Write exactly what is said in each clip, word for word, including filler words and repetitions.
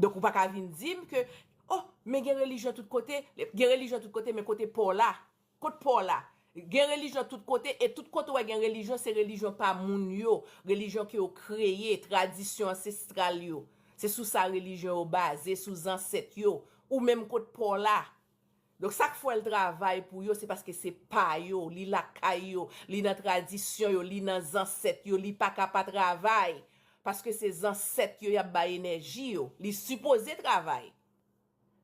Donk, ou pa ka vin di m ke, oh, men gen relijyon tout kote, gen relijyon tout kote, men kote pa w la? Kot pa w la? Gen relijyon tout kote, e tout kote w wè gen relijyon, se relijyon pa moun yo, relijyon ke yo kreye, tradisyon ansestral yo. Se sou sa relijyon yo baze, sou zansèt yo. Ou menm kot pa w la? Donk, sa k fè l travay pou yo, se paske se pa yo, li lakay yo, li nan tradisyon yo, li nan zansèt yo, li pa ka pa travay. Paske se zansèt yo y ap bay enèji yo, li sipoze travay.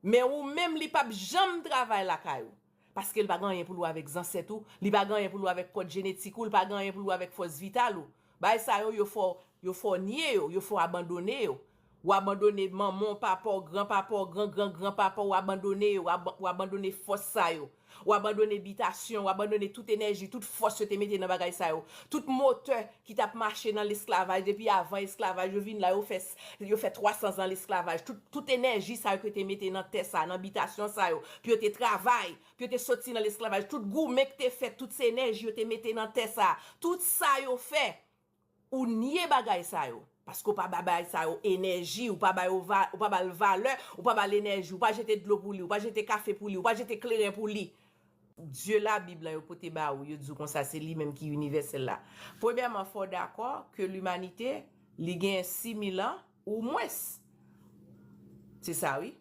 Men ou menm, li p ap janm travay lakay ou. Paske li pa gen anyen pou l wè avèk zansèt ou, li pa gen anyen pou l wè avèk kòd jenetik ou, li pa gen anyen pou l wè avèk fòs vital ou. Bagay sa yo, yo fè w, yo fè w nye yo, yo fè w abandone yo. Ou abandone manman w, papa w, gran papa w, gran gran gran papa w, ou abandone yo, ou ab-, ou abandone fòs sa yo. Ou abandone bitasyon, ou abandone tout enèji, tout fòs yo te mete nan bagay sa yo. Tout motè ki t ap mache nan lesklavaj, depi avan esklavaj, yo vin la, yo fè, yo fè twa san zan lesklavaj. Tout, tout enèji sa yo ke te mete nan tè sa, nan bitasyon sa yo, pou yo te travay, pou yo te soti nan lesklavaj. Tout goumen ki te fèt, tout se enèji yo te mete nan tè sa. Tout sa yo fè, ou nye bagay sa yo. Paske ou pa ba bagay sa yo enèji, ou pa ba yo va-, ou pa ba l valè, ou pa ba l enèji, ou pa jete dlo pou li, ou pa jete kafe pou li, ou pa jete kleren pou li. Dye Labib lan yo pote ba ou, yo di w konsa se li menm ki inivèsèl la. Premyèman, fò w dakò ke limanite, li gen sis mil an ou mwens. Se sa, wi.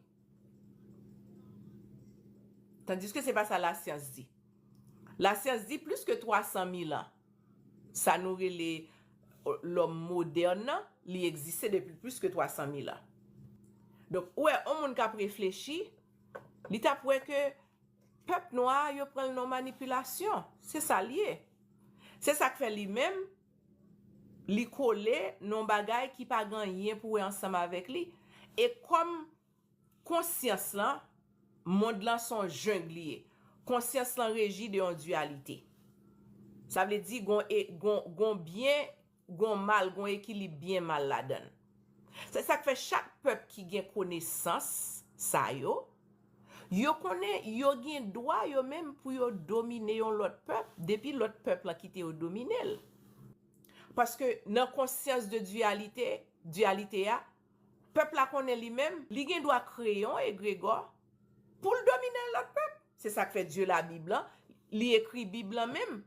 Tandiske se pa sa lasyans di. Lasyans di plis ke twa san mil an. Sa nou rele, euh, lòm modèn nan, li egziste depi plis ke twa san mil an. Donk, ou wè, yon moun k ap reflechi, li t ap wè ke pèp nwa a, yo pran l nan manipilasyon. Se sa l ye. Se sa k fè li menm, li kole nan yon bagay ki pa gen anyen pou wè ansanm avèk li. E kòm konsyans lan, mond lan se yon jeng li ye. Konsyans lan reji de yon diyalite. Sa vle di gon e-, gon, gon byen, gon mal, gon ekilib byen mal ladan l. Se sa k fè chak pèp ki gen konesans sa yo, yo konnen yo gen dwa yo menm pou yo domine yon lòt pèp, depi lòt pèp lan kite yo domine l. Paske nan konsyans de diyalite, diyalite a, pèp la konnen li menm, li gen dwa kreye yon egregò pou l domine lòt pèp. Se sa k fè Dye Labib lan, li ekri Bib lan menm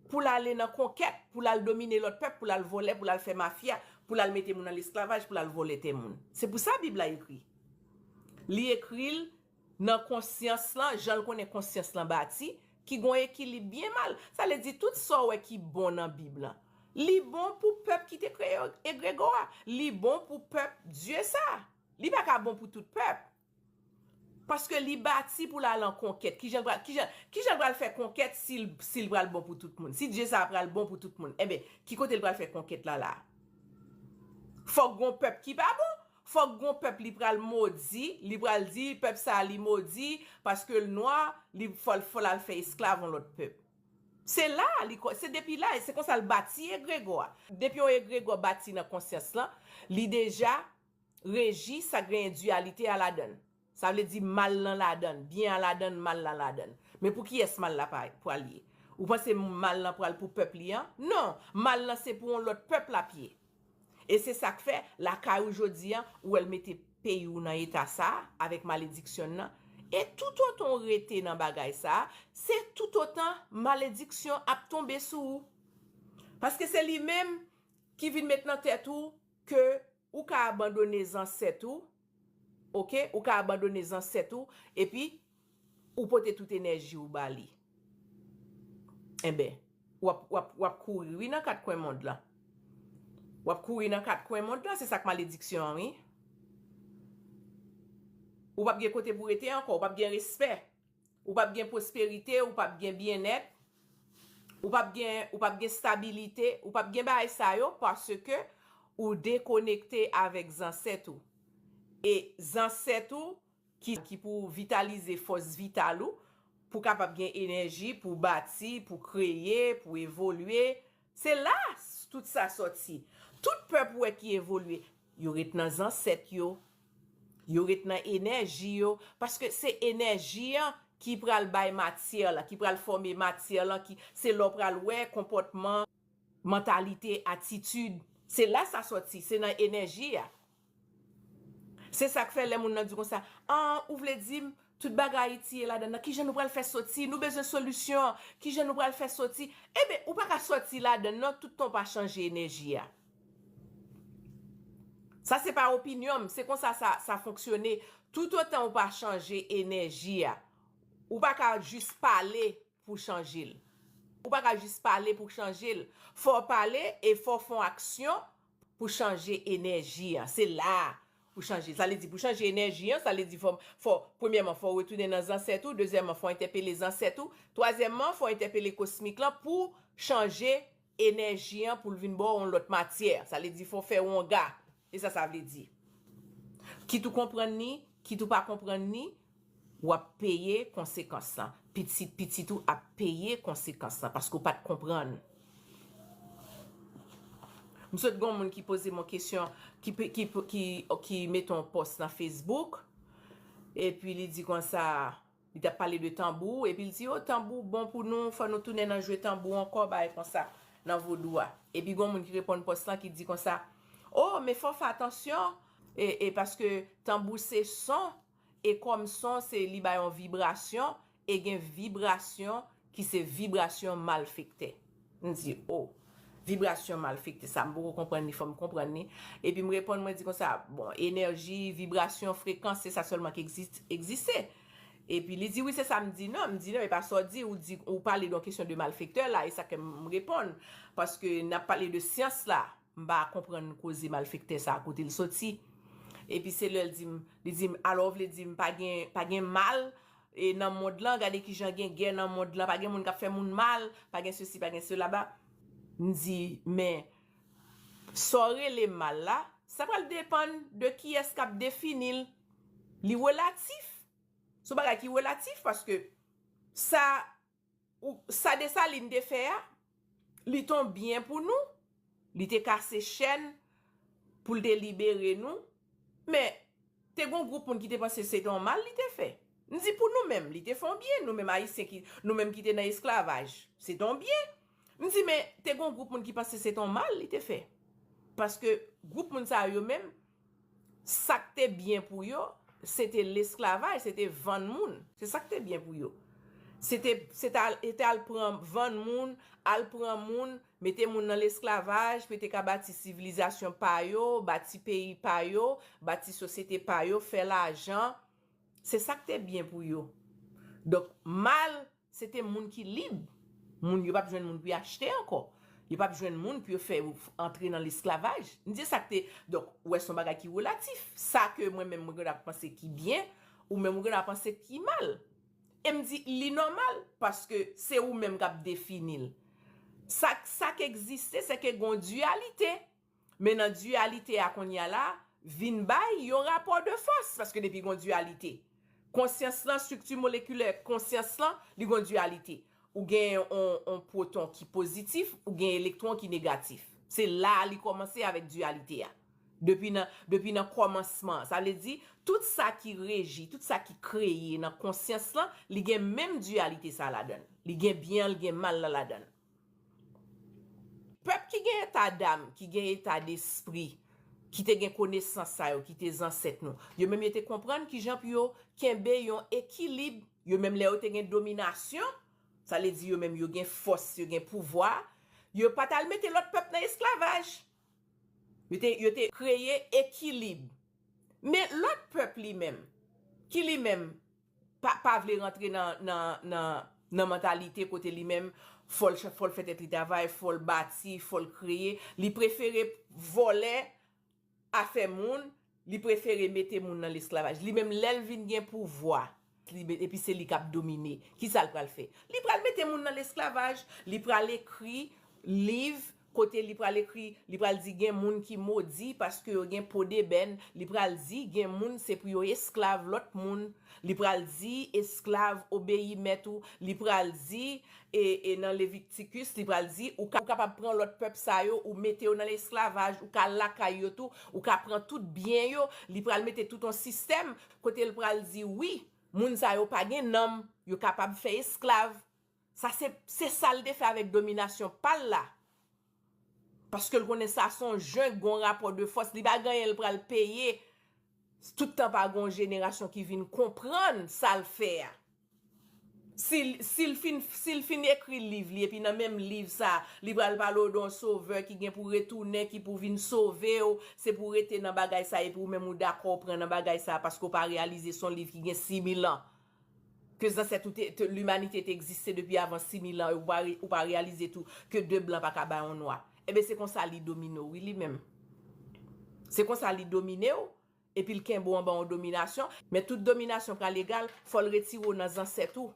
pou l ale nan konkèt, pou l al domine lòt pèp, pou l al vòlè, pou l al fè mafya, pou l al mete moun nan lesklavaj, pou l al vòlè tè moun. Se pou sa Bib la ekri. Li ekri l nan konsyans lan, jan l konnen konsyans lan bati, ki gon ekilib byen mal. Sa vle di tout sa w wè ki bon nan Bib lan, li bon pou pèp ki te kreye egregò a. Li bon pou pèp Dye sa. Li pa ka bon pou tout pèp. Paske li bati pou l al an konkèt. Kijan l pral, kijan, kijan l pral fè konkèt si l, si l pral bon pou tout moun? Si Dye sa a pral bon pou tout moun, enben, ki kote l pral fè konkèt la la a? Fòk gon pèp ki pa bon. Fòk gon pèp li pral modi, li pral di, pèp sa a li modi, paske l nwa, li fò l, fò l al fè esklav yon lòt pèp. Se la, li ko-, se depi la, se konsa l bati egregò a. Depi yon egregò bati nan konsyans lan, li deja reji sa k genyen diyalite a ladan l. Sa vle di mal lan ladan l, byen an ladan l, mal lan ladan l. Men pou kiyès mal la pa, pral ye? Ou panse mal lan pral pou pèp li an? Non, mal lan se pou yon lòt pèp l ap ye. E se sa k fè, lakay ou jodi an, ou wè l mete peyi w nan eta sa a, avèk malediksyon l nan. E toutotan w rete nan bagay sa a, se toutotan malediksyon ap tonbe sou ou. Paske se li menm ki vin met nan tèt ou ke ou ka abandone zansèt ou, oke? Ou ka abandone zansèt ou, epi ou pote tout enèji ou ba li. Enben, w ap, w ap, w ap kouri, wi, nan kat kwen mond lan. W ap kouri nan kat kwen mond lan, se sa k malediksyon an, wi. Ou p ap gen kote pou rete ankò, ou p ap gen respè. Ou p ap gen pwosperite, ou p ap gen byennèt, ou p ap gen, ou p ap gen stabilite, ou p ap gen bagay sa yo paske ou dekonekte avèk zansèt ou. E zansèt ou ki, ki pou vitalize fòs vital ou, pou kapab gen enèji, pou bati, pou kreye, pou evolye. Se la s-, tout sa sòti. Tout pèp ou wè ki evolye, yo ret nan zansèt yo, yo ret nan enèji yo, paske se enèji an ki pral bay matyè la, ki pral fòme matyè lan, ki, se la w pral wè konpòtman, mantalite, atitid. Se la sa sòti, se nan enèji a. Se sa k fè lè moun nan di konsa, ah, ou vle di m tout bagay Ayiti ye ladan nan, kijan nou pral fè soti? Nou bezwen solisyon, kijan nou pral fè soti? Ebyen, ou pa ka soti ladan nan toutan w pa chanje enèji a. Sa se pa opinyon m, se konsa sa, sa fonksyone. Toutotan ou pa chanje enèji a, ou pa ka jis pale pou chanje l. Ou pa ka jis pale pou chanje l. Fò w pale e fò w fè yon aksyon pou chanje enèji a. Se la pou chanje. Sa vle di pou chanje enèji an, sa vle di fò, fò, premyèman, fò w retounen nan zansèt ou, dezyèmman, fò w entèpele zansèt ou, twazyèmman, fò w entèpele kosmik lan pou chanje enèji an pou l vin ba w yon lòt matyè. Sa vle di fò w fè wonga. E sa sa vle di. Kit ou konprann li, kit ou pa konprann li, w ap peye konsekans lan. Pitit pitit ou ap peye konsekans lan paske w pa t konprann. M sot gen yon moun ki poze m yon kesyon, ki, pe- ki, ki, ki mete yon pòs nan Facebook, epi li di konsa, li t ap pale de tanbou, epi li di, o, tanbou bon pou nou, fò nou tounen nan jwe tanbou ankò, bagay konsa, nan vodou a. Epi gen yon moun ki reponn pòs lan ki di konsa, o, men fò w fè atansyon, e, e paske tanbou se son, e kòm son, se li bay yon vibrasyon, e gen vibrasyon ki se vibrasyon malfektè. M di, o, vibrasyon malfektè, sa m poko konprann li, fò m konprann li. Epi m reponn, mwen di konsa, bon, enèji, vibrasyon, frekans, se sa sèlman ki egzis- egziste. Epi li di, wi, se sa m di, non, m di, non, e pa sa w di, ou di, ou pale de yon kesyon de malfektè la, e sa ke m reponn. Paske n ap pale de syans la, m pa konprann koze malfektè sa a, kote l soti. Epi se lè l di m, li di m, alò w vle di m pa gen, pa gen mal e nan mond lan, gade kijan gen gè nan mond lan, pa gen moun k ap fè moun mal, pa gen sesi, pa gen sela ba. M di, men, sa w rele mal la, sa pral depann de kiyès k ap defini l. Li relatif. Se yon bagay ki relatif paske sa, ou, sa Desalin te fè a, li te yon byen pou nou, li te kase chèn pou l te libere nou, men te gen yon gwoup moun ki te panse se te yon mal li te fè. M di pou nou menm, li te fè yon byen, nou menm Ayisyen ki, nou menm ki te nan esklavaj, se te yon byen. M di, men te gen yon gwoup moun ki panse se te yon mal li te fè. Paske gwoup moun sa yo menm, sa k te byen pou yo, se te lesklavaj, se te vann moun. Se sa k te byen pou yo. Se te, se te al, se te al pran, vann moun, al pran moun, mete moun nan lesklavaj, pou yo te ka bati sivilizasyon pa yo, bati peyi pa yo, bati sosyete pa yo, fè lajan. Se sa k te byen pou yo. Donk, mal, se te moun ki lib. Moun, yo p ap jwenn moun pou yo achte ankò. Yo p ap jwenn moun pou yo fè yo antre nan lesklavaj. M di sa k te, donk, ou wè se yon bagay ki relatif. Sa ke mwen menm mwen gentan panse ki byen, ou menm ou gentan panse ki mal. E m di, li nòmal, paske se ou menm k ap defini l. Sa, sa k egziste, se ke gen yon diyalite. Men nan diyalite a kounye a la, vin bay yon rapò de fòs, paske depi gen yon diyalite, konsyans lan, estrikti molekilè konsyans lan, li gen yon diyalite. Ou gen yon, yon pwoton ki pozitif, ou gen elektwon ki negatif. Se la a li kòmanse avèk diyalite a. Depi nan, depi nan kòmansman an. Sa vle di, tout sa ki reji, tout sa ki kreye nan konsyans lan, li gen menm diyalite sa ladan l. Li gen byen an, li gen mal lan ladan l. Pèp ki gen eta dam, ki gen eta despri, ki te gen konesans sa yo, ki te zansèt nou, yo menm yo te konprann kijan pou yo kenbe yon ekilib. Yo menm lè yo te gen dominasyon, sa vle di yo menm yo gen fòs, yo gen pouvwa, yo pa t al mete lòt pèp nan esklavaj. Yo te, yo te kreye ekilib. Men lòt pèp li menm, ki li menm pa, pa vle rantre nan, nan, nan, nan mantalite kote li menm, fò l, fò l fè tèt li travay, fò l bati, fò l kreye, li prefere vòlè afè moun, li prefere mete moun nan lesklavaj. Li menm, lè l vin gen pouvwa, li, epi se li k ap domine. Kisa l pral fè? Li pral mete moun nan lesklavaj, li pral ekri liv, kote li pral ekri, li pral di gen moun ki modi paske yo gen po debèn, li pral di gen moun se pou yo esklav lòt moun, li pral di esklav obeyi mèt ou, li pral di, e, e nan Levitikis, li pral di ou ka, ou kapab pran lòt pèp sa yo, ou mete yo nan lesklavaj, ou ka al lakay yo tou, ou ka pran tout byen yo, li pral mete tout yon sistèm kote l pral di wi, moun sa yo pa gen nanm, yo kapab fè esklav. Sa se, se sa l te fè avèk dominasyon pa l la. Paske l konnen sa se yon jeng, gon rapò de fòs, li pa gen anyen l pral peye. Tout tan pa gen yon jenerasyon ki vin konprann sa l fè a. Si l si l fin, si l fin ekri liv li, epi nan menm liv sa, li pral pale w de yon sovè ki gen pou retounen, ki pou vin sove w, se pou w rete nan bagay sa, epi ou menm ou dakò w pran nan bagay sa, paske w pa reyalize se yon liv ki gen sis mil an. Ke zansèt ou te, te, limanite te egziste depi avan sis mil an, e ou pa, re- ou pa reyalize tou ke de blan pa ka bay yon nwa. Ebyen, se konsa li domine w, wi, li menm. Se konsa li domine w, epi l kenbe w anba yon dominasyon, men tout dominasyon pral egal, fò l retire w nan zansèt ou.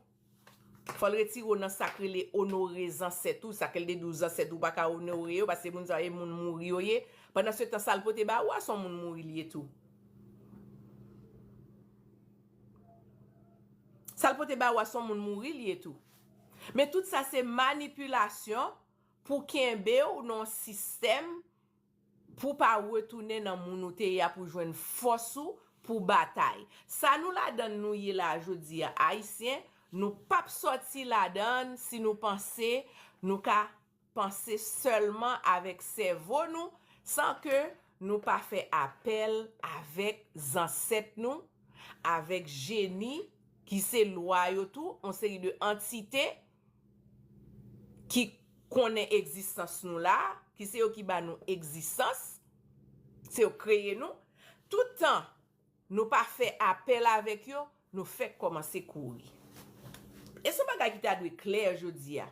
Fò l retire w nan sa k rele onore zansèt ou, sa ke l te di w zansèt ou pa ka onore yo, paske moun sa yo e moun mouri yo ye. Pandan se tan, sa l pote ba ou a, se yon moun mouri li ye tou. Sa l pote ba ou a, se yon moun mouri li ye tou. Men tout sa se manipilasyon pou kenbe w nan yon sistèm pou w pa retounen nan moun ou te ye a pou jwenn fòs ou pou batay. Sa nou ladann nou ye la jodi a, Ayisyen, nou p ap sòti ladann si nou panse nou ka panse sèlman avèk sèvo nou, san ke nou pa fè apèl avèk zansèt nou, avèk jeni ki se lwa yo tou, yon seri de antite ki konnen egzistans nou la, ki se yo ki ba nou egzistans, se yo kreye nou. Tout tan nou pa fè apèl avèk yo, nou fèk kòmanse kouri. E se yon bagay ki ta dwe klè jodi a.